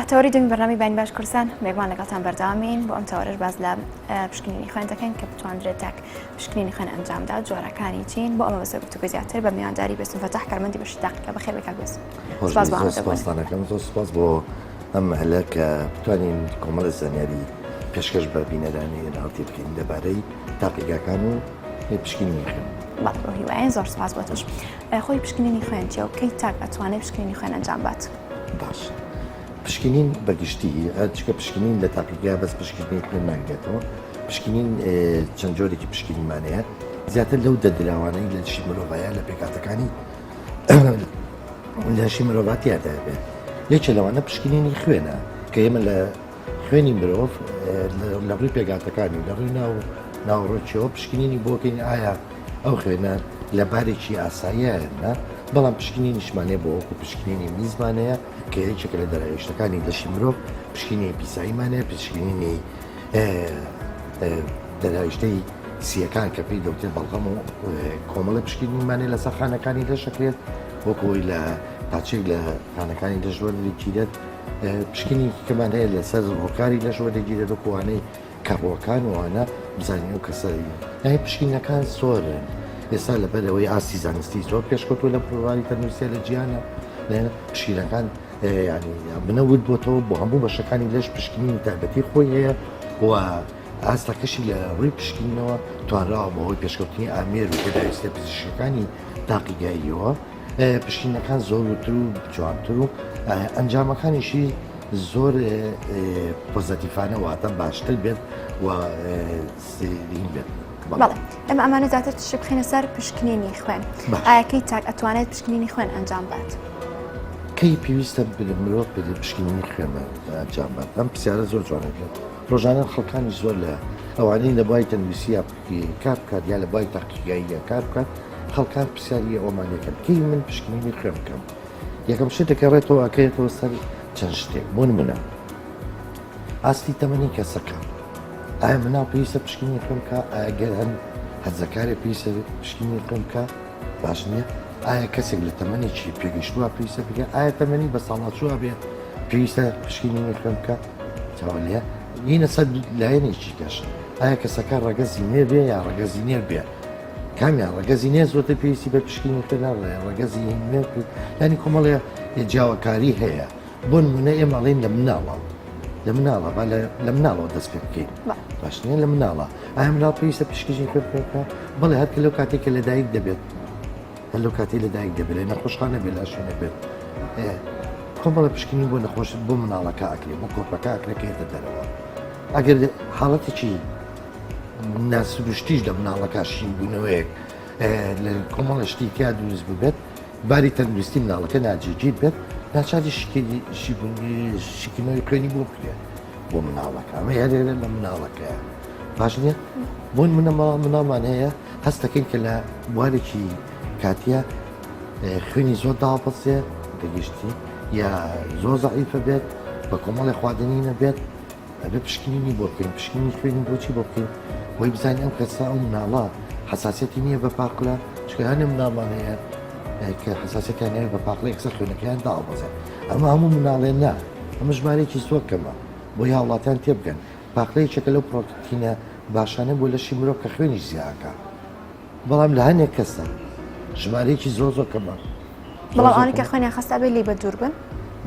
تەوەری دومی بەرنامەی بانی باش کوردستان بێگومان لەگەڵتان بەردەوامین بۆ ئەم تەوەرەش باس لە پشکنینی خوێن دەکەین کە بتواندرێت تاک پشکنینی خوێن ئەنجامدا جۆرەکانی چین بۆ ئەمە بەسەر گفتوگۆی زیاتر بە میوانداری بێستون فەتاح کارمەندی بەشی تاقیگە بەخێر بێ کاک بێستون سپاس بۆ ئامادەبوون. سپاستانەکەم زۆر سپاس بۆ ئەم هەلە کە بتوانین کۆمەڵی زانیاری پێشکەش بە بینەرانی ئێن ئاڕ تی بکەین لەبارەی تاقیگاکان و پشکنینی خوێن. بەڵێ بەو هیوایەین زۆر سپاس بۆ تۆش. خۆی پشکنینی خوێن چیە و کەی تاک ئەتوانێت پشکنینی خوێن ئەنجام بات؟ باش پشکنین بەگشتی چکە پشکنین لە تاقیگا بەس پشکنینی خوێن ناگرێتەوە پشکنین چەند جۆرێکی پشکنینمان هەیە زیاتر لەو دەردراوانەی لە لەشی مرۆڤایە لە پێکاتەکانی لەشی مرۆڤاتیا دەبێت یەکێ لەوانە پشکنینی خوێنە کە ئێمە لە خوێنی مرۆڤ لە ڕووی پێکاتەکانی لە ڕووی ناو ناوەڕۆکیەوە پشکنینی بۆکەین ئایا ئەو خوێنە لە بارێکی ئاساییە نا، بەڵام پشکنینیشمان هەیە بۆ وەکو پشکنینی میزمان هەیە کە یەکێکە لە دەرهاویشتەکانی لەشی مرۆڤ، پشکنینی پیساییمان هەیە، پشکنینی دەرهاویشتەی سییەکان کە پێی دەوترێت بەڵغەم و کۆمەڵە پشکنینمان هەیە لەسەر خانەکانی لەش دەکرێت وەکو ئەوەی لە پارچەیەک لە خانەکانی لەش وەردەگیرێت، پشکنینێکی کەمان هەیە لەسەر ڕووکاری لەش وەردەگیرێت وەکو ئەوانەی کەڕووەکان وانە بزانین ئەو کەسە یانی پشکینەکان زۆرن ئێستا لەبەر ئەوەی ئاستی زانستی زۆر پێشکەوتووە لە بواری تەندروستیە لە جیهانە پشکینەکان ینی بنەوت بۆتەوە بۆ هەموو بەشەکانی لەش پشکنینی تایبەتی خۆی هەیە و ئاستەکەشی لە ڕووی پشکینەوە توانراوە بەهۆی پێشکەوتنی ئامێر و پێداویستە پزیشکەکانی تاقیگاییەوە پشکینەکان زۆر وتر و جوانتر و ئەنجامەکانیشی زۆر پۆزەتیفانە واتە باشتر بێت و سێرین بێت. بەڵێ ئێمە ئەمانە زیاتر تشک بخینە سەر پشکنینی خوێن ئایا کەی تاک ئەتوانێت پشکنینی خوێن ئەنجام بات؟ کەی پێویستە مرۆڤ پشکنینی خوێن ئەنجام بات ئەم پرسیارە زۆر جوانە بێت ڕۆژانە خەڵکانی زۆر لە ئەوانەی لە بواری تەندروستیە کار بکات یا لە بواری تاقیگاییە کار بکات خەڵکان پرسیاری ئەومان یەکەم کەی من پشکنینی خوێن بکەم یەکەم شت دەگەڕێتەوە ئەکەوێتەوە سەر چەند شتێک بۆ نمونە ئاستی تەمەنی کەسەکە ئایا مناڵ پێویستە پشکنینی خوێن بکە ئایا گەر هەن هەرزەکارێ پێویستە پشکنینی خوێن بکە باش نییە ئایا کەسێک لە تەمەنێکی پێگەشتووە پێویستە بکە ئایا تەمەنی بە ساڵاچووە بێ پێویستە پشکنینی خوێن بکە چاوەلێ یینە سەر لایەنێکی کەش ئایا کەسەکە ڕەگەزی نێ بێ یا ڕەگەزی نێر بێ کامیان ڕەگەزی نێر زۆرتر پێویستی بە پشکنینی خوێنە ڕەگەزی مێ ینی کۆمەڵێ جیاوەکاری هەیە بۆ نمونە ئێمە ئەڵێین لە مناڵە لە مناڵە با لە مناڵەوە دەست پێ بکەین باش نییە لە مناڵە ئایا مناڵ پێویستە پشکنینی خوێن بکە بەڵێ هەرکە لەو کاتێک کە لەدایک دەبێت هەر لەو کاتێک لەدایک دەبێت لە نەخۆشخانە بێت لە شوێنە بێت کۆمەڵە پشکنین بۆ نەخۆش بۆ مناڵەکە ئەکرێ بۆ کۆرپەکە ئەکرێ کە یێتە دەرەوە ئەگەر حاڵەتێکی ناسروشتیش لە مناڵەکە شینبوونەوەیەک لە کۆمەڵە شتی تیا دروست ببێت باری تەندروستی مناڵەکە ناجێگیر بێت ناچاری شیکردنەوەی خوێنی بۆ بکرێت بۆ مناڵەکە ئەمە هەرێرە لە مناڵەکەیە باش نییە بۆن منە مناڵمان هەیە هەستەکەین کە لە بوارێکی کاتیە خوێنی زۆر داوەبەزێ بەگشتی یا زۆر زەعیفە بێت بە کۆمەڵی خواردنی نەبێت ئەبێ پشکنینی بۆ بکەین پشکنینی خوێنی بۆچی بۆ بکەین بۆی بزانین ئەم کەسە ئەو مناڵە حساسەتی نییە بە پاقلە چکە هەنێ مناڵمان هەیە کە حساسەتیان هەیە بە پاقلە یەکسەر خوێنەکەیان داوەبەزێت ئەمە هەموو مناڵێ نا ئەمە ژمارەیەکی زۆر کەمە بۆی هاوڵاتیان تێبگەن پاقلە یەکێکە لەو پرۆتینە باشانە بۆ لەشی مرۆڤ کە خوێنیش زیاکە بەڵام لە هەنێک کەسە ژمارەیەکی زۆر زۆر کەمە. بەڵام ئەوانەی کە خوێنیان خەستە ئەبێ لێی بەدوور بن؟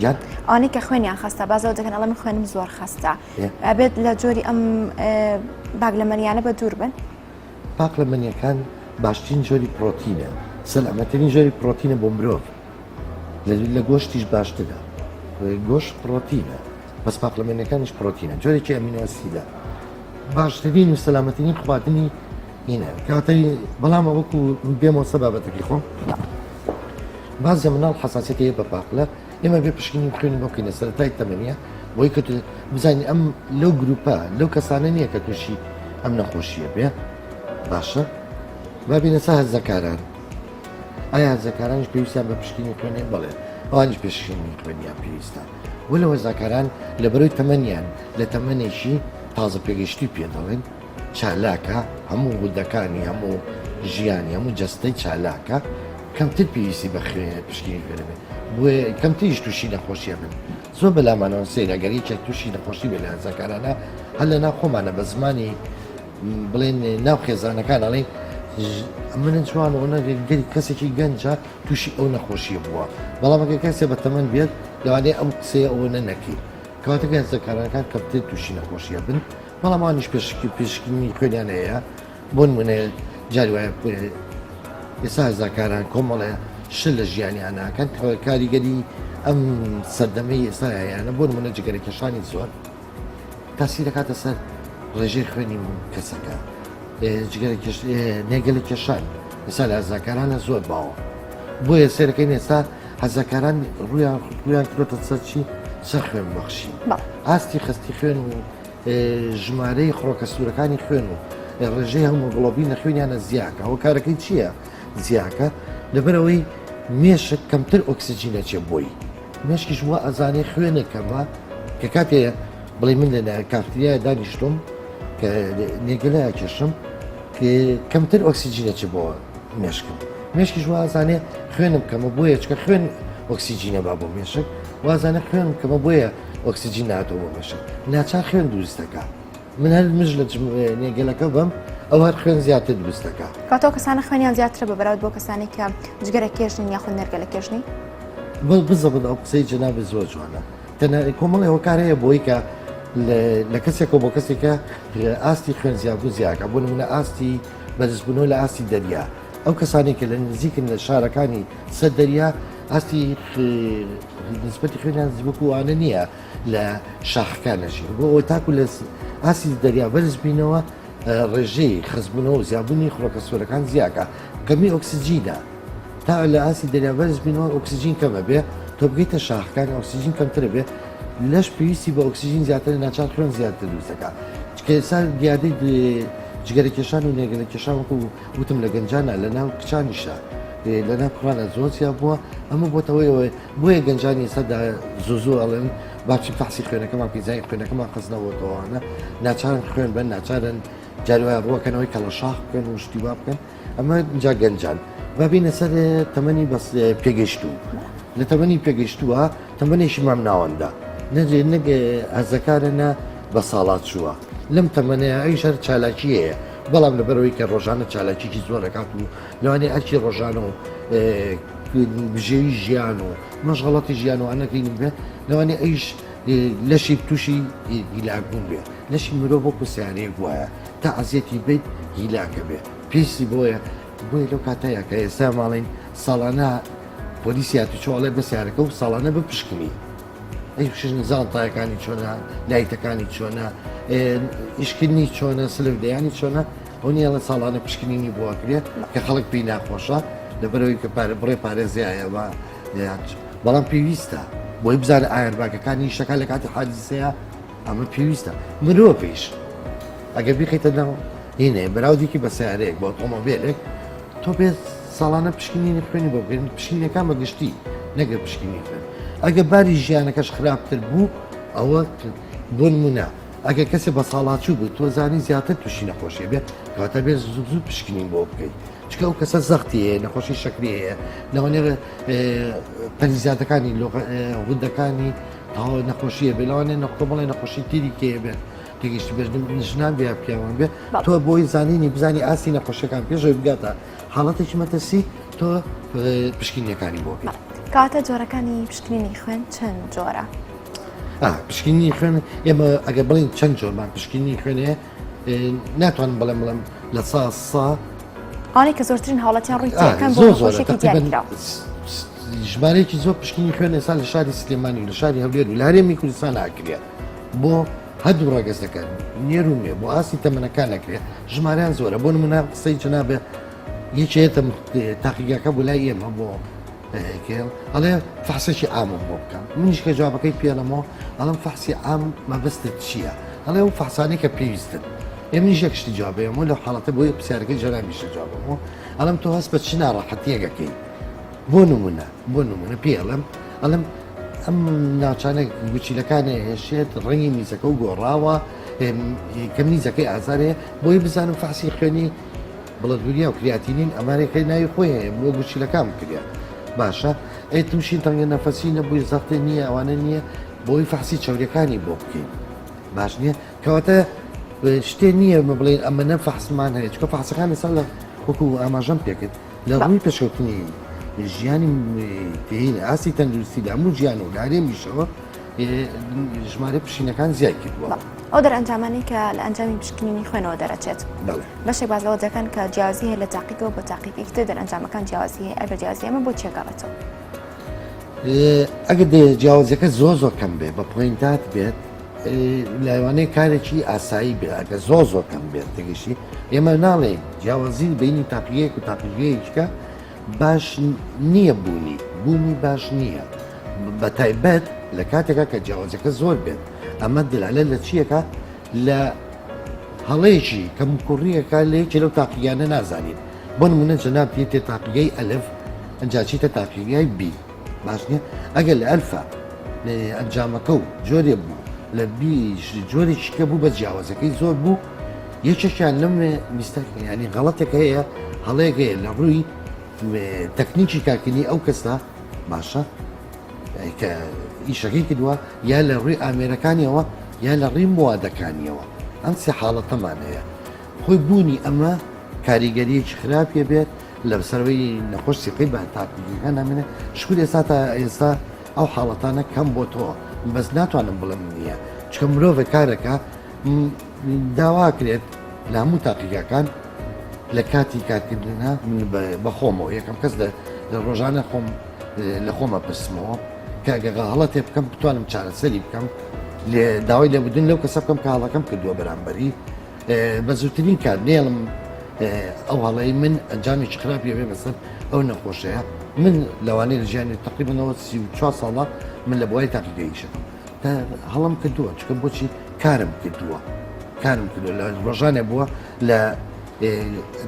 گیان؟ ئەوانەی کە خوێنیان خەستە بازەوە دەکەن ئەڵێ من خوێنم زۆر خەستە ئەبێت لە جۆری ئەم باگلەمەنیانە بە دوور بن؟ پاقلەمەنیەکان باشترین جۆری پرۆتینە سەلامەترین جۆری پرۆتینە بۆ مرۆڤ لە گۆشتیش باشترە گۆشت پرۆتینە بەس پاقلەمەنیەکانیش پرۆتینە جۆرێکی amino acid ە باشترین و سەلامەترین خواردنی هینە کاتەی بەڵام وەکو بێمەوە سەر بابەتەکەی خۆم بازە مناڵ حساسیەتی هەیە بە پاقلە ئێمە بێ پشکنین خوێنی بۆ بکەینە سەرەتای تەمەنیە بۆی کە بزانین ئەم لەو گروپە لەو کەسانە نییە کە تووشی ئەم نەخۆشیە بێ باشە با بینە سا هەرزەکاران ئایا هەرزەکارانیش پێویستیان بە پشکنینی خوێنێ بەڵێ ئەوانیش پشکنینی خوێنیان پێویستە بۆ لە هەرزەکاران لە بەرەوەی تەمەنیان لە تەمەنێکی تازە پێگەشتی پێ دەڵێن چالاکە، هەموو غودەکانی، هەموو ژیانی، هەموو جەستەی چالاکە. کەمتر پێویستی بە خوێ پشکنین خوێنە بێت بۆیە کەمتریش تووشی نەخۆشیە بن زۆر بەلامانەوە سەیرە گەر یەکێک تووشی نەخۆشی بێت لە هەرزەکارانە هەر لە ناو خۆمانە بە زمانی بڵێن ناو خێزانەکان ئەڵێن منە جوان و گەری کەسێکی گەنجە تووشی ئەو نەخۆشیە بووە بەڵام ئەگەر کەسێ بە تەمەن بێت لەوانەیە ئەم قسەیە ئەوە نەکەی کەواتە هەرزەکارەکان کەمتر تووشی نەخۆشیە بن بەڵام ئەوانیش پێشکی پشکنینی خوێنیان هەیە بۆ نمونە جاری وایە ئێستا هەرزەکاران کۆمەڵێ شت لە ژیانیان ناکەن کاریگەری ئەم سەردەمەی ئێستا هەیەە بۆ نمونە جگەرە کێشانی زۆر تاسیر دەکاتە سەر ڕێژەی خوێنی کەسەکە جگەرە کێش نێگەلە کێشان ئێستا لە هەرزەکارانە زۆر باوە بۆیە سێرەکەین ئێستا هەرزەکاران ڕویان ڕویان کرۆتە سەر چی سەر خوێن بەخشی ئاستی خستی خوێن و ژمارەی خڕۆکە سوورەکانی خوێن و ڕێژەی هەمۆگڵۆبین لە خوێنیانە زیاکە هۆکارەکەی چییە زیاکە لەبەرەوەی مێشک کەمتر ئۆکسجینە چێ بۆی مێشکیش وا ئەزانێ خوێنێک کەمە کە کاتێ بڵێ من لە کافتریای دانیشتم کە نێگەلە کێشم کەمتر ئۆکسجینە چ بۆ مێشکم مێشکیش وازانێ خوێنم کەمە بۆیە چکە خوێن ئۆکسجینە با بۆ مێشک وازانە خوێنم کەمە بۆیە ئۆکسجین ناتەوە بۆ مێشک ناچار خوێن دروست دەکا من هەر مژ لە نێگەلەکە بم ئەو هەر خوێن زیاتر دروست دەکا. کاتۆ کەسانە خوێنیان زیاترە بە بەراورد بۆ کەسانی کە جگەرە کێش نین یاخود نێرگەلە کێش نین؟ بزەبت ئەو قسەی جەنابت زۆر جوانە تەنها کۆمەڵی هۆکار هەیە بۆی کە لە کەسێکەوە بۆ کەسێکە ئاستی خوێن زیابوو زیاکە بۆ نمونە ئاستی بەرزبوونەوە لە ئاستی دەریا ئەو کەسانی کە لە نزیکن لە شارەکانی سەر دەریا ئاستی نسبەتی خوێنیان وەکو ئەوانە نییە لە شاخەکان نەژین بۆ ئەوەی تاکو لە ئاستی دەریا بەرز بینەوە ڕێژەی خزبوونەوە و زیابوونی خڕۆکە سوورەکان زیاکە کەمی ئۆکسجینە تا لە ئاستی دەریا بەرز بینەوە ئۆکسجین کەمە بێ تۆ بگەیتە شاخەکان ئۆکسجین کەمترە بێ لەش پێویستی بە ئۆکسجین زیاتر ناچار خوێن زیاتر دروست دەکات چکە ئێستا دیاردەی جگەرە کێشان و نێگەلە کێشان وەکو وتم لە گەنجانە لە ناو کچانیشە لە ناو کوڕانە زۆر زیاد بووە ئەمە بۆتەوەی بۆیە گەنجانی ئێستا زوو زوو ئەڵێن با بچین فەحسی خوێنەکەمان بکەین زای خوێنەکەمان خستنەوەتەوەوانە ناچارن خوێن بن ناچارن جاری وایە ڕووەکەنەوەی کەڵەشاخ بکەن و شتی وا بکەن ئەمە جا گەنجان با بینە سەر تەمەنی بەس پێگەیشتوو لە تەمەنی پێگەیشتووە تەمەنێکی مام ناوەندە نەجێ نەک هەزەکارە نە بە ساڵات چووە لەم تەمەنەیە ئەویش هەر چالاکی هەیە بەڵام لەبەرەوەی کە ڕۆژانە چالاکیی زۆر دەکات و لەوانەیە ئەرکی ڕۆژانە و بژێوی ژیان و مەشغەڵەتی ژیان و ئەنەکەی بێت لەوانەیە ئەویش لەشی تووشی هیلاکبوون بێ لەشی مرۆڤ وەکو سیارەیەک وایە تا ئەزیەتی بیت هیلاکە بێ پێویستی بۆیە بۆیە لەو کاتەیە کە ئێستا ماڵین ساڵانە پۆلیسی هاتوچۆ ئەڵێ بە سیارەکە و ساڵانە بپشکنی ئەی پشکنی زانتایەکانی چۆنە لایتەکانی چۆنە ئیشکردنی چۆنە سلف دەیانی چۆنە ئەو نییە ساڵانە پشکنینی بۆ ئەکرێت کە خەڵک پێی ناخۆشە لەبەرەوەی کە پارە بڕێ پارێزیایە بە بەڵام پێویستە بۆی بزانە ئایرباگەکانی شەکە لە کاتی حادیسەیە ئەمە پێویستە مرۆڤیش ئەگەر بیخیتە ناو هینێ بەراودێکی بە سیارەیەک بۆ ئۆتۆمۆبیلێک تۆ پێ ساڵانە پشکنینی خوێنی بۆ بکەین پشکنینەکان بە گشتی نەگە پشکنینی خوێن ئەگە باری ژیانەکەش خراپتر بوو ئەوە بۆ نمونە ئەگەر کەسێ بە ساڵاچوو بوو تۆ زانی زیاتر تووشی نەخۆشی بێت کەواتە بێت زوو زوو پشکنین بۆ بکەیت چکە ئەو کەسە زەختی هەیە نەخۆشی شەکری هەیە لەوانەیە پەریزادەکانی غودەکانی تەواو نەخۆشیە بێ لەوانەیە نەخۆ بڵێ نەخۆشی تری کێ بێت تێگەشتی بێت ژنان بێ پیاوان بێ تۆ بۆی زانینی بزانی ئاستی نەخۆشیەکان پێشەوەی بگاتە حاڵەتێکی مەترسی تۆ پشکینیەکانی بۆ بکەیت. کەواتە جۆرەکانی پشکنینی خوێن چەند جۆرە؟ پشکنینی خوێن ئێمە ئەگەر بڵین چەند جۆرمان پشکنینی خوێن هەیە ناتوانم بڵێم بڵێم لە سا سا ئەوانەی کە زۆرترین هاوڵاتیان ڕووی تێکەن بۆ زۆر زۆرە نەخۆشیەکی تقریباً دیاریکراو. ژمارەیەکی زۆر پشکنینی خوێن ئێستا لە شاری سلێمانی و لە شاری هەولێر و لە هەرێمی کوردستان ئاکرێ بۆ هەردوو ڕەگەزەکە نێر و مێ بۆ ئاستی تەمەنەکان ئەکرێ ژمارەیان زۆرە بۆ نمونە قسەی جەنابێ یەکێتە تاقیگاکە بۆ لای ئێمە بۆ کێڵ ئەڵێ فەحسێکی عامم بۆ بکە منیش کە جوابەکەی پێڵەمەوە ئەڵم فەحسی عام مەبەستت چییە ئەڵێ ئەو فەحسانەی کە پێویستن ئێ منیش یەک شتی جوابەیەمەوە لەو حاڵەتە بۆیە پرسیارەکەی جەنابیشە جوابەمەوە ئەڵم تۆ هەست بە چ ناڕەحەتیەک ئەکەی بۆ نمونە بۆ نمونە پێ ئەڵێم ئەڵێم ئەم ناوچانە گوچیلەکانێ هێشێت ڕەنگی میزەکە و گۆڕاوە کە میزەکەی ئازارێ بۆی بزانم فەحسی خوێنی. blood urea و کریاتینین ئەمانێکەی ناوی خۆی هەیە بۆ گورچیلەکان بکرێت باشە ئەی تووشی تەنگە نەفەسی نەبووی زەختێ نییە ئەوانە نییە بۆی فەحسی چەوریەکانی بۆ بکەین باش نییە کەواتە شتێ نییە مە بڵێن ئەمە نە فەحسمان هەیە چکە فەحسەکان ئێستا لە وەکو ئاماژەم پێکرد لە ڕووی پێشکەوتنی ژیانی تێین ئاستی تەندروستی لە هەموو جیان و لە هەرێمیشەوە ژمارە پشینەکان زیای کردووە. ئەو دەرئەنجامانەی کە لە ئەنجامی پشکنینی خوێنەوە دەرەچێت بەشێک باس لەوە دەکەن کە جیاوازی هەیە لە تاقیگەوە بۆ تاقیگەیەکی تر دەرئەنجامەکان جیاوازی هەیە ئەگەر جیاوازی ئەمە بۆ چیە گەڕێتەوە؟ ئەگەر جیاوازیەکە زۆر زۆر کەم بێ بە point ات بێت لایوانەیە کارێکی ئاسایی بێت ئەگە زۆر زۆر کەم بێت تێگەشتی ئێمە ناڵێین جیاوازی بینی تاقیگەیەک و تاقیگەیەکە باش نییە بوونی بوونی باش نییە بە تایبەت لە کاتێکا کە جیاوازەکە زۆر بێت ئەمە دلالە لە چیەکە لە هەڵەیەکی کەموکوڕیەکە لە یەکێ لەو تاقیگانە نازانین بۆ نمونە جەناب یەتێ تاقیگەی ئەلف ئەنجا چیتە تاقیگای بی باش نییە ئەگەر لە ئەلفا ئەنجامەکە و جۆرێ بوو لە بیش جۆرێکی کە بوو بە جیاوازەکەی زۆر بوو یەکێکیان لەم mistake ینی غەڵەتێک هەیە هەڵەیەک هەیە لە ڕووی تەکنیکی کارکردنی ئەو کەسە باشە کە ئیشەکەی کردووە یا لە ڕووی ئامێرەکانیەوە یا لە ڕووی موادەکانیەوە ئەم سێ حاڵەتەمان هەیە خۆی بوونی ئەمە کاریگەریەکی خراپیە بێت لە سەرەوەی نەخۆش سیقەی بە تاقیگەکان نامێنێ شکر ئێستا تا ئێستا ئەو حاڵەتانە کەم بۆ تۆ بەس ناتوانم بڵێم نییە چکە مرۆڤە کارەکە داواکرێت لە هەموو تاقیگاکان لە کاتی کارکردنە من بەخۆمەوە یەکەم کەس لە ڕۆژانە خۆم لە خۆمە پرسمەوە کە گەغە هەڵەتێ بکەم بتوانم چارەسەری بکەم لێ داوای لێبوردن لەو کەسە بکەم کە هەڵەکەم کردووە بەرامبەری بە زووترین کات نێڵم ئەو هەڵەی من ئەنجامێکی خراپی هەبێ بەسەر ئەو نەخۆشەیە من لەوانەیە لە ژیانی تقریبنەوە 34 ساڵە من لە بواری تاقیگەیشەکەم تا هەڵم کردووە چکە بۆچی کارم کردووە کارم کردووە لە ڕۆژانێ بووە لە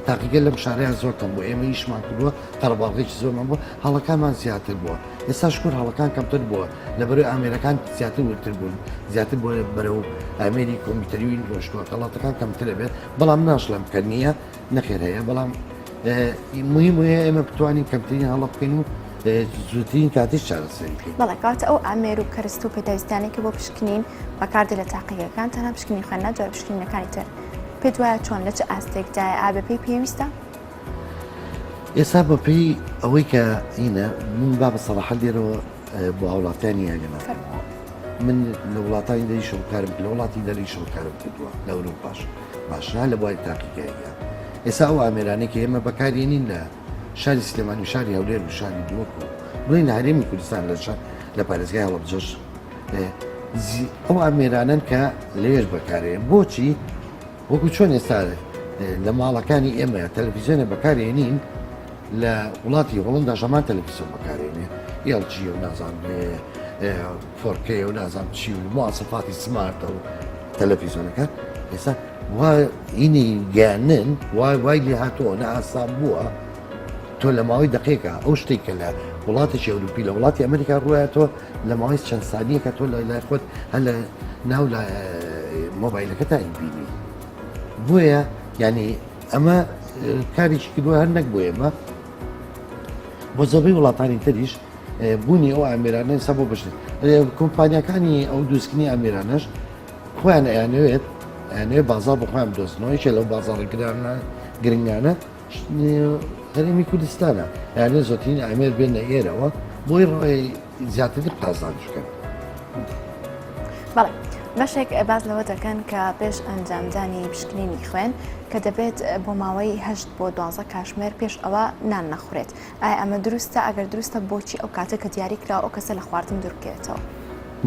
تاقیگە لەم شارەیان زۆر کەم بوو ئێمە ئیشمان کردووە قەرەباڵغێکی زۆرمان بوو هەڵەکانمان زیاتر بووە ئێستا شکر هەڵەکان کەمتر بووە لەبەرەوەی ئامێرەکان زیاتر وردتر بوون زیاتر بۆ بەرەو ئامێری کۆمپیوتەری ڕۆشتووە غەڵەتەکان کەمتر بێت بەڵام ناشڵێم کە نییە نەخێر هەیە بەڵام مهم هەیە ئێمە بتوانین کەمترین هەڵە بکەین و زووترین کاتیش چارەسەری بکەین. بەڵێ کەواتە ئەو ئامێر و کەرست و پێداویستیانەی کە بۆ پشکنین بەکاردێت لە تاقیگەکان تەنها پشکنینی خوێن نا جۆرە پشکنینەکانی تر پێت وایە چۆن لە چ ئاستێکدایە ئا بەپێی پێویستە؟ ئێستا بەپێی ئەوەی کە هینە من با بە سەراحەت لێرەوە بۆ هاوڵاتیانی ئاگەناکەمەوە من لە وڵاتانی دەریشەوە کارم لە وڵاتی دەریشەوە کارم کردووە لە ئەوروپاش باشە لە بواری تاقیگاییە ئێستا ئەو ئامێرانەی کە ئێمە بەکارێنین لە شاری سلێمانی و شاری هەولێر و شاری دهۆک و بڵێن لە هەرێمی کوردستان لە شار لە پارێزگای هەڵەبجەش ئەو ئامێرانەن کە لەوێش بەکارێن بۆچی وەکو چۆن ئێستا لە ماڵەکانی ئێمە تەلەفیزیۆنە بەکارێنین لە وڵاتی هۆڵندا ژەمان تەلەفیزیۆن بەکارێنێ LG و نازان 4K و نازان چی و مواسەفاتی smart ە و تەلەفیزیۆنەکان ئێستا وا هینی گەیاندن وای وای لێ هاتووە نە ئاسان بووە تۆ لە ماوەی دقیقە ئەو شتێک کە لە وڵاتێکی ئەوروپی لە وڵاتی ئەمریکا ڕوایە تۆ لە ماوەی چەند سانیەکە تۆ لە لای خۆت هەر لە ناو لە مۆبایلەکە تا بینی بۆیە یعنی ئەمە کارێکی کردووە هەر نەک بۆ ئێمە بۆ زۆربەی وڵاتانی تریش بوونی ئەو ئامێرانە ئێستا بۆ بەشێت کۆمپانیەکانی ئەو دروستکردنی ئامێرانەش خۆیان ئەیانەوێت ئەیانەوێت بازاڕ بۆ خۆیان بدۆزنەوە یەکێ لەو بازاڕە گرانە گرنگانە هەرێمی کوردستانە یانێ زۆترین ئامێر بێنە ئێرەوە بۆی زیاتری قازانج بکەن. بەڵێ بەشێک باس لەوە دەکەن کە پێش ئەنجامدانی پشکنینی خوێن کە دەبێت بۆ ماوەی هەشت بۆ دوازدە کاژمێر پێش ئەوە نان نەخورێت ئایا ئەمە دروستە ئەگەر دروستە بۆچی ئەو کاتە کە دیاری کراوە ئەو کەسە لە خواردن دوور بکەوێتەوە؟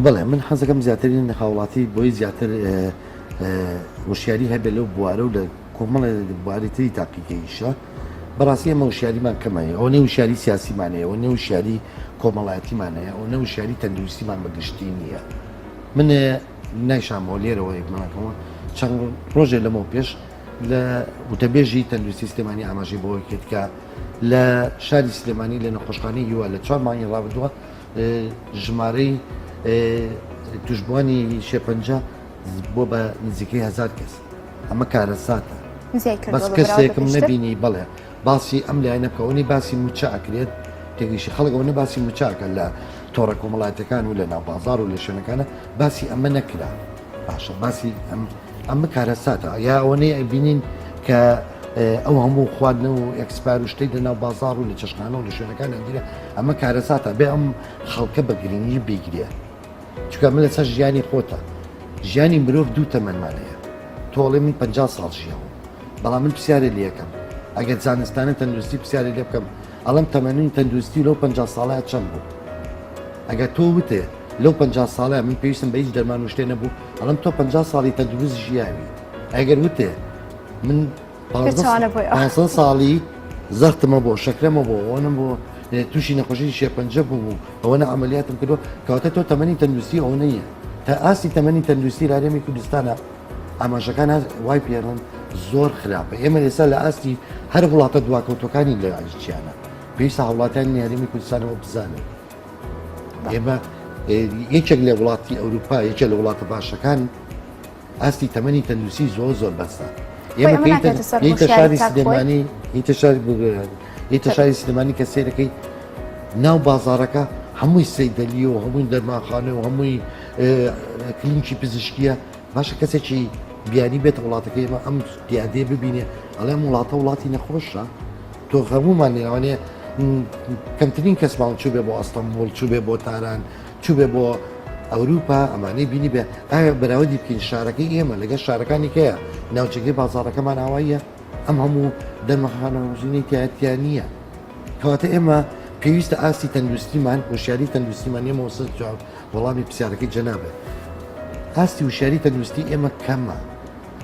بەڵێ من حەزەکەم زیاترین هاوڵاتی بۆی زیاتر وشیاری هەبێت لەو بوارە و لە کۆمەڵێ بواری تری تاقیگەیشە بەڕاستی ئێمە وشیاریمان کەمە ئەو نێ وشیاری سیاسیمان هەیە ئەو نێ وشیاری کۆمەڵایەتیمان هەیە ئەو نێ وشیاری تەندروستیمان بە گشتی نییە من نایشامەوە لێرەوە یەکمانەکەەوە چەند ڕۆژێ لەمەو پێش لە وتەبێژی تەندروستی سلێمانی ئاماژەی بەوە کرد کە لە شاری سلێمانی لە نەخۆشخانەی هیوا لە چوار مانگی ڕابردووە ژمارەی توشبووانی شێرپەنجە بۆ بە نزیکەی هزار کەس ئەمە کارەساتە. بەس کەسێکم نەبینی بەڵێ باسی ئەم لایەنە بکە ئەوەنەی باسی موچە ئەکرێت تێگەیشتی خەڵک ئەوەنە باسی موچە ئەکەن لە تۆڕە کۆمەڵایەتەکان و لە ناو بازار و لە شوێنەکانە باسی ئەمە نەکرا باشە باسی ئەم ئەمە کارەساتە یا ئەوەنەی ئەبینین کە ئەو هەموو خواردنە و expire و شتەی لە ناو بازار و لە چێشتخانە و لە شوێنەکان ئەگیرە ئەمە کارەساتە بێ ئەم خەڵکە بە گرنگی بیگرێ چونکە من لەسەر ژیانی خۆتە ژیانی مرۆڤ دوو تەمەنمان هەیە تۆ ئەڵێ من 50 ساڵ ژیاوم بەڵام من پرسیارێ لەکەم ئەگەر زانستانە تەندروستی پرسیارێ لێ بکەم ئەڵم تەمەنی تەندروستی لەو 50 ساڵەیە چەند بوو ئەگەر تۆ وتێ لەو 50 ساڵەیە من پێویستم بە هیچ دەرمان و شتێ نەبوو ئەڵم تۆ 50 ساڵی تەندروست ژیاوی ئەگەر وتێ من پازدە ساڵی زەختمە بۆ شەکرەمە بۆ ئەوەنم بۆ تووشی نەخۆشی شێرپەنجە بووم و ئەوەنە عملیاتم کردو کەواتە تۆ تەمەنی تەندروستی ئەوە نییە تا ئاستی تەمەنی تەندروستی لە هەرێمی کوردستانە ئاماژەکان وای پێڕن زۆر خراپە ئێمە ئێستا لە ئاستی هەر وڵاتە دواکەوتەکانی لە جیانە پێویستە هاوڵاتیانی هەرێمی کوردستانەوە بزانن ئێمە یەکێک لە وڵاتی ئەوروپا یەکێک لە وڵاتە باشەکان ئاستی تەمەنی تەندروستی زۆر زۆر بەرزە ئێمە کەیتە شاری سلێمانی یتە شاری یتە شاری سلێمانی کە سێرەکەی ناو بازارەکە هەمووی سەیدەلی و هەمووی دەرمانخانە و هەمووی کلینکی پزیشکیە باشە کەسێکی بیانی بێتە وڵاتەکەی ئێمە ئەم دیادێ ببینێ ئەڵێ ئەم وڵاتە وڵاتی نەخۆشە تۆ هەمومان لەوانەیە کەمترین کەسمان چوو بێ بۆ ئەستەمبول چوو بێ بۆ تاران چووبێ بۆ ئەوروپا ئەمانەی بینی بێ ئایا بەراوردی بکەین شارەکەی ئێمە لەگەڵ شارەکانی کەیە ناوچەکەی بازاڕەکەمان ئاواییە ئەم هەموو دەرمەخانە ڕۆژینەی تایەتیا نییە کەواتە ئێمە پێویستە ئاستی تەندروستیمان هۆشیاری تەندروستیمان ئێمە وسەر جواب وەڵامی پرسیارەکەی جەنابێت ئاستی هوشیاری تەندروستی ئێمە کەمە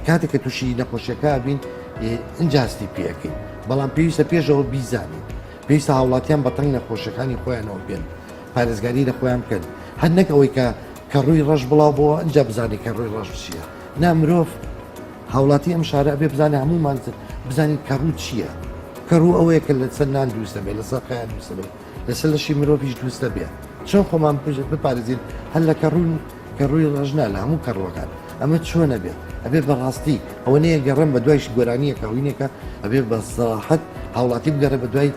کاتێک کە تووشی نەخۆشیەکە بین ئینجاستی پێەکەین بەڵام پێویستە پێشەوە بیزانین پێویستە هاوڵاتیان بەتەنگ نەخۆشیەکانی خۆیانەوە بێن پارێزگاری لە خۆیان بکەن هەر نەک ئەوەی کە کە ڕووی ڕەش بڵاو بۆ ئەجا بزانێت کە ڕووی ڕەش چییە نا مرۆڤ هاوڵاتی ئەم شارە ئەبێ بزانێت هەموومان بزانین کە ڕوو چییە کە ڕوو ئەوەیە کە لەسەر نان دروست دەبێت لەسەر خەیان دروست دەبێت لەسەر لەشی مرۆڤیش دروست دەبێت چۆن خۆمان بپارێزین هەر لە کە ڕوو کە ڕووی ڕەش نا لە هەموو کەڕووەکان ئەمە چۆنە بێت ئەبێ بەڕاستی ئەوە نیە گەڕێم بە دوایش گۆرانیەکە وینێکە ئەبێ بە سەراحەت هاوڵاتی بگەڕێ بە دوای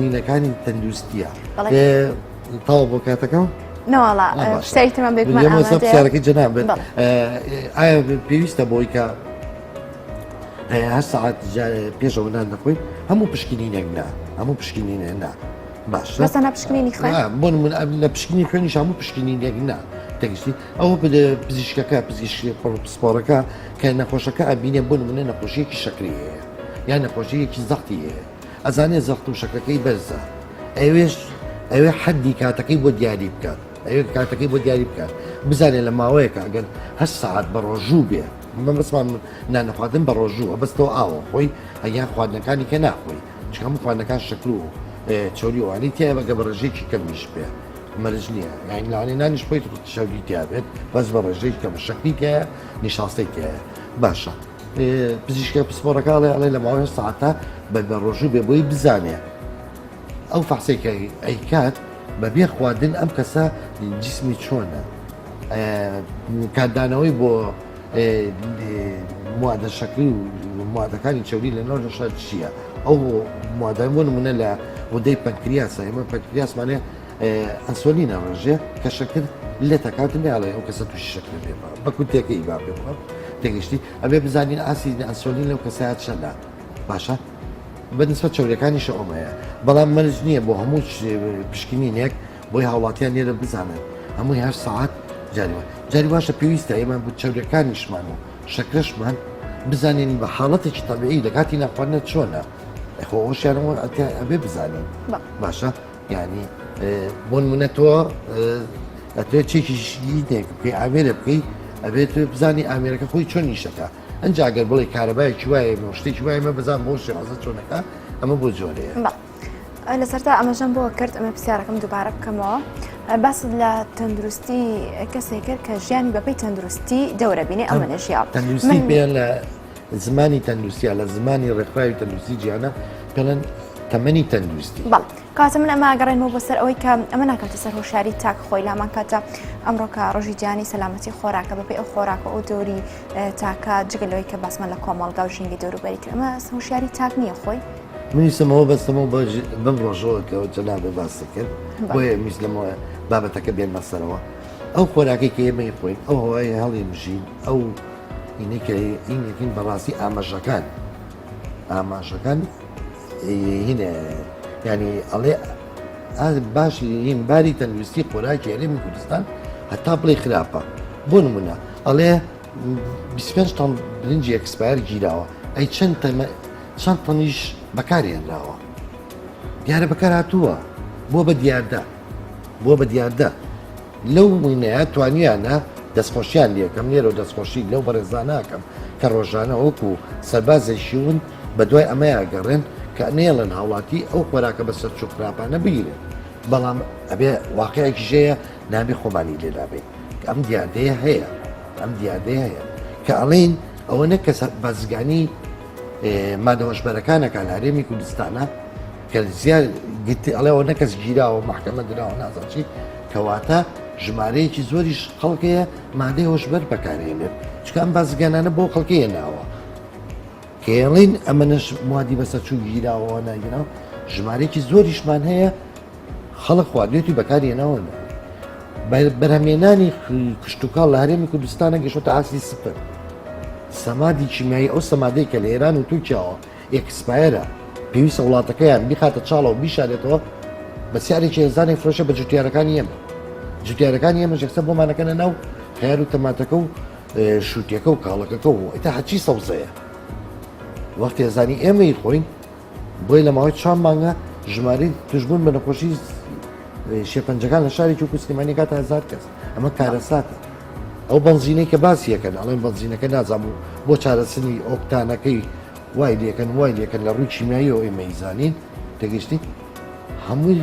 مینەکانی تەندروستیە تاوا بۆ کاتەکەم نەواڵا پرسیاری ترمان بێگومان ئامادەیە پرسیارەکەی جەناب بێت ئایا پێویستە بۆی کە هەر سەعات پێشەوە نان نەخۆی هەموو پشکنینێک نا هەموو پشکنینێک نا باشە مەسەنە پشکنینی خوێن بۆ من لە پشکنی خوێنیش هەموو پشکنینێک نا تەگشتی ئەوە پزیشکەکە پزیشکی پسپۆڕەکە کە نەخۆشەکە ئەبینێ بۆ نمونە نەخۆشیەکی شەکری هەیە یان نەخۆشیەکی زەختی هەیە ئەزانێ زەخت و شەکرەکەی بەرزە ئەوێش ئەوێ حەدی کاتەکەی بۆ دیاری بکات ئەوێ کاتەکەی بۆ دیاری بکات بزانێ لە ماوەیەکە ئەگەر هەر سەعات بە ڕۆژوو بێ مەبەستمان نانەخواردن بە ڕۆژووە بەستەوە ئاوە خۆی ئەگیان خواردنەکانی کە ناخۆی چونکە هەموو خواردنەکان شەکر و چەوری ئەوانەی تایە بەگە بە ڕێژەیەکی کەمیش بێ مەرج نییە یانی لەوانەیە نانیش خۆیت چەوری تیا بێت بەس بە ڕێژەی کەم شەکری تایە نیشاستەی تایە باشە پزیشکە پسپۆڕەکە ئەڵێ ئەڵێ لە ماوەی ساعتە بە بە ڕۆژوو بێ بۆی بزانێ ئەو فەحسێک کە ئەیکات بەبێ خواردن ئەم کەسە جسمی چۆنە کاردانەوەی بۆ موادە شەکری و موادەکانی چەوری لە ناو لەشە چییە؟ ئەو موادە بۆ نمونە لە غودەی پەنکریاسە ئێمە پەنکریاسمانێ ئەنسۆلینە ڕژێ کە شەکر لێتە کات ناڵێ ئەو کەسە تووشی شەکر بێ بە کورتێکەی با پێ بڵێم تێگەشتی ئەبێ بزانین ئاستی ئەنسۆلین لەو کەسە چەندە باشە بە نسبەت چەوریەکانیشە ئەومەیە بەڵام مەرج نییە بۆ هەموو پشکنینێک بۆی هاوڵاتیان لێرە بزانن هەمووی هەر سەعات جاری وا جاری واشە پێویستە ئێمە بۆ چەوریەکانیشمان و شەکرەشمان بزانین بە حاڵەتێکی تەبیعی لە کاتی ناخواردنە چۆنە خۆ ئەوشیانەوە ئەبێ بزانین باشە یعنی بۆ نمونە تۆ ئەتوێ چێکی شیدێک بکەی ئامێرە بکەی ئەبێت بزانی ئامێرەکە خۆی چۆن نیشەکە ئەنج ئەگەر بڵێ کارەبایەکی وایە شتێکی وایە مە بزان بۆ شێوازە چۆنەکە ئەمە بۆ جۆرەیە لە سەرتا ئەمەژەم بۆ کرد ئەمە پرسیارەکەم دووبارە بکەمەوە باست لە تەندروستی کەسێک کرد کە ژیانی بەپی تەندروستی دەورە بینێ ئەمە نەژیا تەندروستی پێیان لە زمانی تەندروستیا لە زمانی ڕێکخراوی تەندروستی جیهانە پێڵێن. تەمەنی تەندروستی. بەڵێ کەواتە من ئەمە ئەگەڕێنمەوە بۆ سەر ئەوەی کە ئەمە ناکەوتە سەر هۆشیاری تاک خۆی لامان کاتە ئەمڕۆ کە ڕۆژی جیهانی سەلامەتی خۆراکە بەپێی ئەو خۆراکە ئەو دەوری تاکە جگە لەوەی کە باسمان لە کۆمەڵگا و ژینگەی دەوروبەری کرد ئەمە هۆشیاری تاک نییە خۆی؟ من ویستم ئەوە بەستمەوە بەم ڕۆژەوە کە جەنابت باست کرد بۆیە ویست لەمەوە بابەتەکە بێنمە سەرەوە ئەو خۆراکەی کە ئێمەی خۆین ئەو هەوای هەڵی مژین ئەو ئینەی کە ئینەکەین بەڕاستی ئاماژەکان ئاماژەکان هینە ینی ئەڵێ باش هین باری تەندروستی خۆراکی هەرێمی کوردستان هەتا بڵێ خراپە بۆ نمونە ئەڵێ 25 تەن برنجی expire گیراوە ئەی چەند تەمە چەند تەنیش بەکارهێنراوە دیارە بەکار هاتووە بۆ بە دیاردە بۆ بە دیاردە لەو وینەیە توانیانە دەستخۆشیان لەکەم لێرە و دەستخۆشی لەو بەڕێزاناکەم کە ڕۆژانە وەکو سەربازێکی ون بە دوای ئەمەیا گەڕێن کە نێڵن هاوڵاتی ئەو خۆراکە بە سەرچوو خراپانە بگیرێت بەڵام ئەبێ واقعێکیش هەیە نابێ خۆمانی لێ لابین کە ئەم دیاردەیە هەیە ئەم دیاردەیە هەیە کە ئەڵێن ئەوە نە کەس بازرگانی مادە هۆشبەرەکانەکە لە هەرێمی کوردستانە کە زیاد گرتی ئەڵێ ئەوە نەکەس گیراوە محکەمە دراوە نازانم چی کەواتە ژمارەیەکی زۆریش خەڵک هەیە مادەی هۆشبەر بەکارهێنێت چونکە ئەم بازرگانانە بۆ خەڵکی هێناوە کێڵین ئەمەنەش موادی بەسەرچوو گیراوە ناگیراوە ژمارەیەکی زۆریشمان هەیە خەڵک خواردوێتی بەکاری هێناوە بەرهەمێنانی کشتتوکاڵ لە هەرێمی کوردستانە گەشتە ئاستی سفر سەمادی کیمیایی ئەو سەمادەی کە لە ئێران و تورکیاوە expire ە پێویستە وڵاتەکەیان بیخاتە چاڵەوە بیشارێتەوە بە سیارێکی هێزانێک فرۆشە بە جوتیارەکانی ئێمە جوتیارەکانی ئێمە ژەکسە بۆمانەکەنە ناو خیار و تەماتەکە و شووتەکە و کاڵەکەکە و ئیتا هەچی سەوزەیە وەختی ئەزانی ئێمەی خۆین بۆیە لە ماوەی چوار مانگە ژمارەی توشبوون بە نەخۆشی شێرپەنجەکان لە شارێکی وەکو سلێمانی گاتە هەزار کەس ئەمە کارەساتە ئەو بەنزینەی کە باسی یەکەن ئەڵێن بەنزینەکە نازانم بۆ چارەسەری ئۆکتانەکەی وای لەکەن وای لەکەن لە ڕووی کیمیاییەوە ئێمە ئیزانین تێگەشتی هەمووی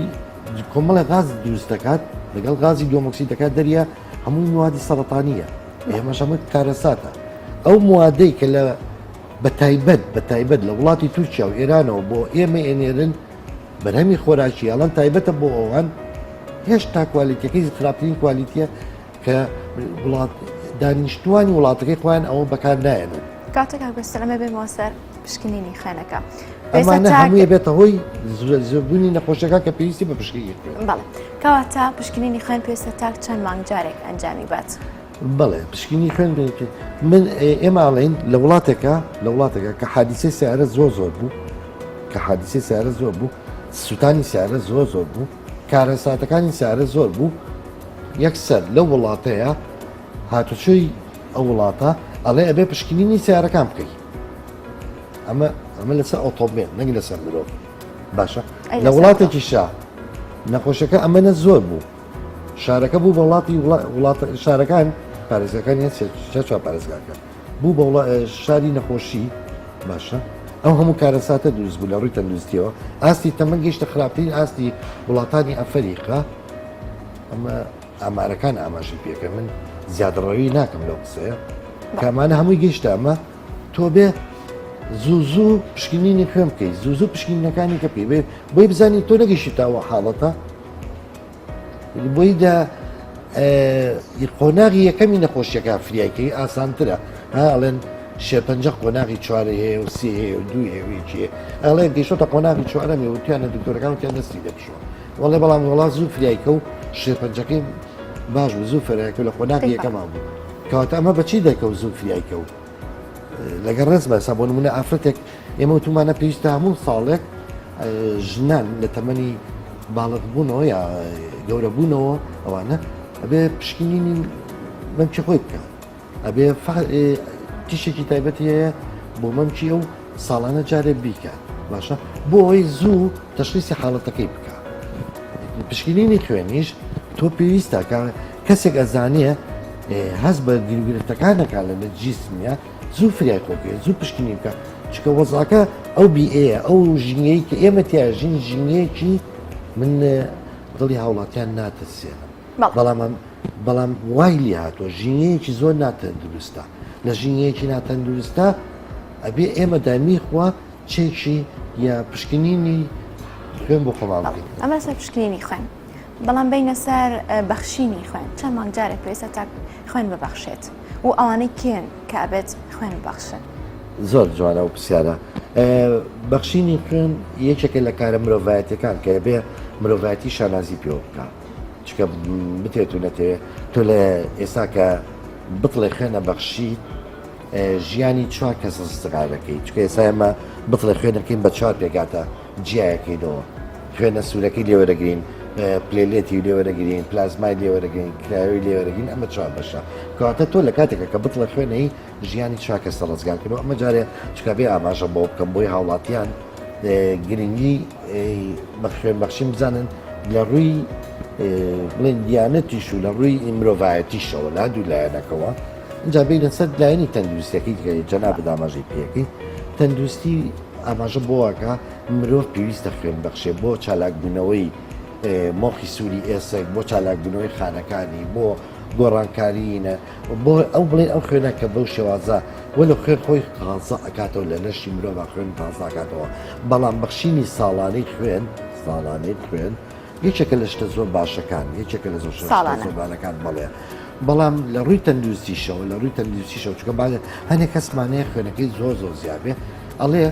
کۆمەڵی غاز دروست دەکات لەگەڵ غازی دووەمۆکسید دەکات دەریا هەمووی موادی سەرەتانیە ئێمەش هەمووی کارەساتە ئەو موادەی کە لە بە تایبەت بە تایبەت لە وڵاتی تورکیا و ئێرانەوە بۆ ئێمە ئێنێرن بەرهەمی خۆراکی ئەڵەن تایبەتە بۆ ئەوان هێشتا کوالیتەکەی خراپترین کوالیتیە کە وڵات دانیشتوانی وڵاتەکەی خۆیان ئەوە بەکار نایەنن. کاتێک کاک بێستوون ئەمە بێمەوە سەر پشکنینی خوێنەکە. ئەمانە هەمووی بێتە هۆی زۆربوونی نەخۆشیەکان کە پێویستی بە پشکنینی خوێن. بەڵێ کەواتە پشکنینی خوێن پێویستە تاک چەند مانگ جارێک ئەنجامی بات؟ بەڵێ پشکنینی خوێن من ئێمە ئەڵێین لە وڵاتێکە لە وڵاتێکە کە حادیسەی سیارە زۆر زۆر بوو کە حادیسەی سیارە زۆر بوو سووتانی سیارە زۆر زۆر بوو کارەساتەکانی سیارە زۆر بوو یەکسەر لەو وڵاتەیە هاتوچۆی ئەو وڵاتە ئەڵێ ئەبێ پشکنینی سیارەکان بکەیت ئەمە ئەمە لەسەر ئۆتۆمبێل نەک لەسەر مرۆڤ باشە لە وڵاتێکی شا نەخۆشەکە ئەمەنە زۆر بوو شارەکە بوو بە وڵاتی وڵات شارەکان پارێزگاکان چوار پارێزگاکە بوو بە شاری نەخۆشی باشە ئەو هەموو کارەساتە دروست بوو لە ڕووی تەندروستیەوە ئاستی تەمەن گەیشتە خراپترین ئاستی وڵاتانی ئەفەریقا ئەمە ئامارەکان ئاماژەی پێکە من زیادڕەوی ناکەم لەو قسەیە کامانە هەمووی گەیشتە ئەمە تۆ بێ زوو زوو پشکنینی خوێن بکەیت زوو زوو پشکنینەکانی کە پێ بێ بۆی بزانی تۆ نەگەیشتەوە حاڵەتە بۆی دە قۆناغی یەکەمی نەخۆشیەکە فریایکەی ئاسانترە ها ئەڵێن شێرپەنجە قۆناغی چوارە هەیە و سێ هەیە و دوو هەیە و یەکی هەیە ئەڵێن گەیشتۆتە قۆناغی چوارەمی وتیانە دکتۆرەکان وتیان دەستی دەبشۆ وەڵێ بەڵام وڵا زوو فریایکە و شێرپەنجەکەی باش بوو زوو فریایکە لە قۆناغی یەکەمان بوو کەواتە ئەمە بەچی دەکەوت زوو فریایکە و لەگەڵ ڕێزمە ئێستا بۆ نمونە ئافرەتێک ئێمە وتومانە پێویستە هەموو ساڵێک ژنان لە تەمەنی باڵغبوونەوە یا گەورەبوونەوە ئەوانە ئەبێ پشکنینی مەمکی خۆی بکە ئەبێ تیشێکی تایبەتی هەیە بۆ مەمکی ئەو ساڵانە جارێ بیکە باشە بۆ ئەوەی زوو تەشخیسی حاڵەتەکەی بکە پشکنینی خوێنیش تۆ پێویستە کە کەسێک ئەزانێ هەست بە گیروگرفتەکان نەکا لە جیسمیە زوو فریای خۆ بکەوێت زوو پشکنین بکە چکە وەزعەکە ئەو بیئەیە ئەو ژینگەی کە ئێمە تیا ژین ژینگەیەکی من دڵی هاوڵاتیان ناترسێنم بەڵام بەڵام وای لێ هاتووە ژینگەیەکی زۆر ناتەندروستە لە ژینگەیەکی ناتەندروستە ئەبێ ئێمە دامی خوا چێکی یا پشکنینی. خوێن بۆ خۆمان بکەین. ئەمە لەسەر پشکنینی خوێن بەڵام بینە سەر بەخشینی خوێن چەند مانگ جارێک پێویستە تاک خوێن ببەخشێت و ئەوانەی کێن کە ئەبێت خوێن ببەخشن؟ زۆر جوانە ئەو پرسیارە. بەخشینی خوێن یەکێکە لە کارە مرۆڤایەتیەکان کە ئەبێ مرۆڤایەتی شانازی پێوە بکا چکە بتێت و نەتەوێ تۆ لە ئێستا کە بتڵێ خوێنە بەخشیت ژیانی چوار کەس ڕزگار دەکەیت چکە ئێستا ئێمە بتڵێ خوێنەکەین بە چوار پێکاتە جیایەکەینەوە خوێنە سوورەکەی لێوەرەگرین platelet ی لێوەرەگرین پلازمای لێوەرەگرین cryo ی لێوەرەگرین ئەمە چوار بەشە کەواتە تۆ لە کاتێکە کە بتڵە خوێنەی ژیانی چوار کەسە ڕزگار کردەوە ئەمە جارێ چکا بێ ئاماژە بۆ بکەم بۆی هاوڵاتیان گرنگی بە خوێن بەخشین بزانن لە ڕووی بڵێن دیانەتیش و لە ڕووی مرۆڤایەتیشەوە لا دوو لایەنەکەەوە اینجا بینە سەر لایەنی تەندروستەکەی کە جەنابت ئاماژەی پێەکەی تەندروستی ئاماژە بۆواکە مرۆڤ پێویستە خوێن بەخشێ بۆ چالاکبوونەوەی مۆخی سووری ئێسک بۆ چالاکبوونەوەی خانەکانی بۆ گۆڕانکاریینە بۆ ئەو بڵێن ئەو خوێنە کە بەو شێوازە وەلو خوێن خۆی تازە ئەکاتەوە لە لەشی مرۆڤ خوێن تازە ئەکاتەوە بەڵام بەخشینی ساڵانەی خوێن ساڵانەی خوێن یەکێکە لە شتە زۆر باشەکان یەکێکە لە زۆر شتە ساڵانە. زۆر بانەکان بەڵێ بەڵام لە ڕووی تەندروستیشەوە لە ڕووی تەندروستیشەوە چونکە با هەنێک کەسمان هەیە خوێنەکەی زۆر زۆر زیاد بێ ئەڵێ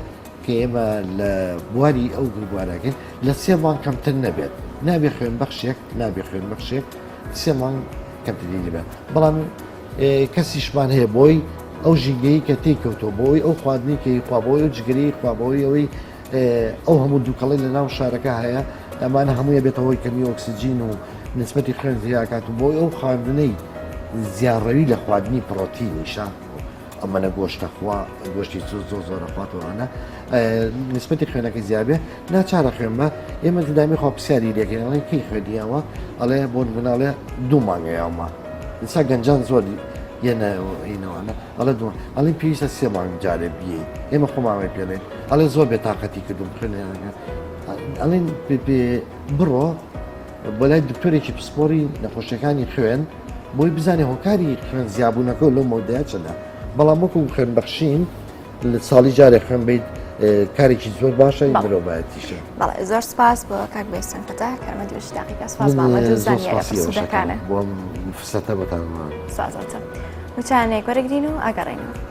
کە ئێمە لە بواری ئەو بوارەکەین لە سێ مانگ کەمتر نەبێت نابێ خوێن بەخشێک نابێ خوێن بەخشێک سێ مانگ کەمتری لێبێت بەڵام کەسیشمان هەیە بۆی ئەو ژینگەی کە تێی کەوتۆ بۆی ئەو خواردنی کە خوا بۆی ئەو جگەرەی خوا بۆی ئەوەی ئەو هەموو دووکەڵی لە ناو شارەکە هەیە ئەمانە هەموویە بێتە هۆی کەمی ئۆکسجین و نسبەتی خوێن زیاکات و بۆی ئەو خواردنەی زیاڕەوی لە خواردنی پرۆتینیشە ئەمەە گۆشتە خوا گۆشتی زۆر زۆر زۆرە خواتەوانە نسبەتی خوێنەکەی زیابێ ناچارە خوێن بە ئێمە دامی خۆ پرسیاری لێکەین ئەڵێ کەی خوێندیەوە ئەڵێ بۆ مناڵێ دوو مانگە یاومە ئێستا گەنجان زۆر یەنە ئینەوانە ئەڵێ دوو ئەڵێ پێویستە سێ مانگ جارێ بیەی ئێمە خۆماوەی پێڵێن ئەڵێ زۆر بێتاقەتی کردم خوێنەکە ئەڵێن بڕۆ بۆ لای دکتۆرێکی پسپۆری نەخۆشیەکانی خوێن بۆی بزانێ هۆکاری خوێن زیابوونەکە لەو مەودایە چەندە بەڵام وەکو خوێن بەخشین لە ساڵی جارێ خوێن بیت کارێکی زۆر باشە مرۆڤایەتیشە. بەڵێ زۆر سپاس بۆ کاک بێستون فەتاح کارمەندی بەشی تاقیگە سپاس بۆ ئامادە و زانیاریە پڕسوودەکانە. بۆ ئەم فرسەتە بۆتان. سپاس بۆتان. وچانێک وەرەگرین و ئەگەڕێینەوە.